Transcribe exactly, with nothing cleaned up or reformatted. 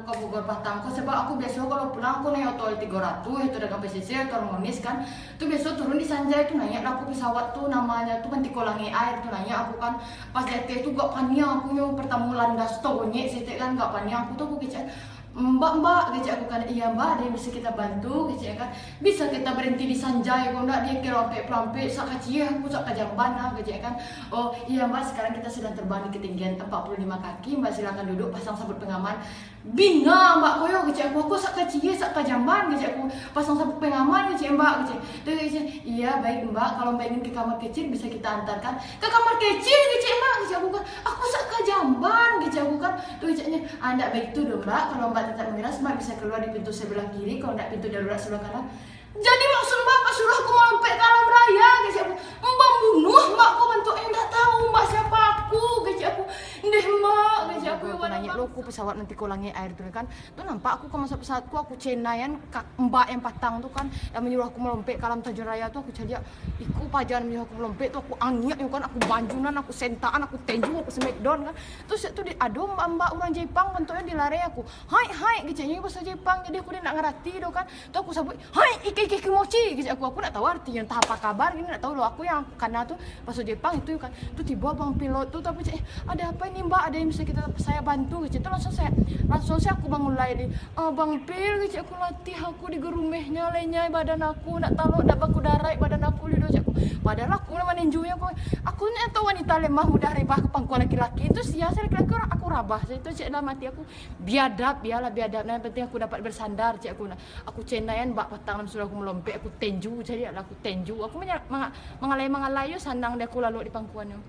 Ka Bogor patang ko, sabab aku biaso kalau pulang aku naiak oto L tigo ratus, itu dagang pesisir, oto Harmonis kan. Tu biaso turun di Sanjai tu, naiak lah aku pesawat tu, namonyo tu Mantiko Langik Air tu, naiak aku kan. Pas di ateh tu gak paniang aku nyo, pertamo landas tu gonyek saketek kan, gak paniang aku tu, aku kecek, "Mbak, mbak," kecek aku kan. "Iya mbak, ada yang bisa kita bantu?" kecek kan. "Bisa kita berhenti di Sanjai ko ndak, di kelampek-pelampek, sak ka ciek aku, sak ka jamban lah," kecek kan. "Oh iya mbak, sekarang kita sedang terbang di ketinggian empat puluh lima kaki, mbak silakan duduk, pasang sabuk pengaman." "Bina mbak ko yo," kecek aku, "aku sak ka ciek, sak ka jamban," kecek aku, "pasang sabuk pengaman," kecek mbak, kecek. Tu kecek, "Iya baik mbak, kalau mbak ingin ke kamar kecil bisa kita antarkan." "Ka kamar kecil," kecek mbak, kecek aku kan. "Aku sak ka jamban," kecek aku kan. Tu keceknyo, "Ah, ndak baitu doh mbak, kalau mbak tetap mengeras, mbak bisa keluar di pintu sebelah kiri, kalau ndak pintu darurat sebelah kanan." Jadi maksud mbak, mbak suruh aku malompek ka alam raya, kecek aku. "Mbak bunuah mbak ko bantuaknyo, ndak tahu mbak siapa aku," kecek aku. "Ndeh mbak," kecek aku, "yo naiak lo ku pesawat Mantiko Langik Air tu kan. Tu nampak aku ka masuak pesawat ko, aku cenaian ka mbak yang patang tu kan, yang manyuruah aku malompek ka alam tajun raya tu, aku caliak. Iko paja nan manyuruah aku malompek tu, aku angiak nyo kan, aku banjunan, aku sentakan, aku tenju, aku smackdown kan. Tu sak tu di, ado mbak-mbak urang Jepang bantuaknyo di lareh aku. "Hai, hai," keceknyo bahaso Jepang, jadi aku ndak ngarati doh kan. Tu aku sabuik, "Hai, ike, ike, kimochi," kecek aku. Aku ndak tahu artinyo, entah apa kabar, gini ndak tahu lo. Aku yang aku kana tu bahaso Jepang itu kan. Tu tibo abang pilot tu, tapi cek, "Eh, ada apa ini mbak? Ada yang bisa kita, saya bantu?" kecek tu. Langsung saya, langsung saya aku bangun lai di, "Ah, bang Pil," kecek aku, "latih aku digerumehnyo, lenyai badan aku, ndak talok, ndak bakudaraik badan aku lido," kecek aku. Padahal aku lah maninjunyo aku. Aku ndak tahu wanita lemah mudah rebah ka pangkuan laki-laki. Itu sia, saya laki-laki urang aku rabah. Saya tu cek dalam hati aku, "Biadab, bialah biadab. Nah, yang penting aku dapat bersandar," cek aku nah. Aku cenaian bak patang nan suruah aku malompek, aku tenju, caliak lah aku tenju. Aku manya-, manga-, mangalai-mangalai yo, sanang dek aku lalok di pangkuan yo.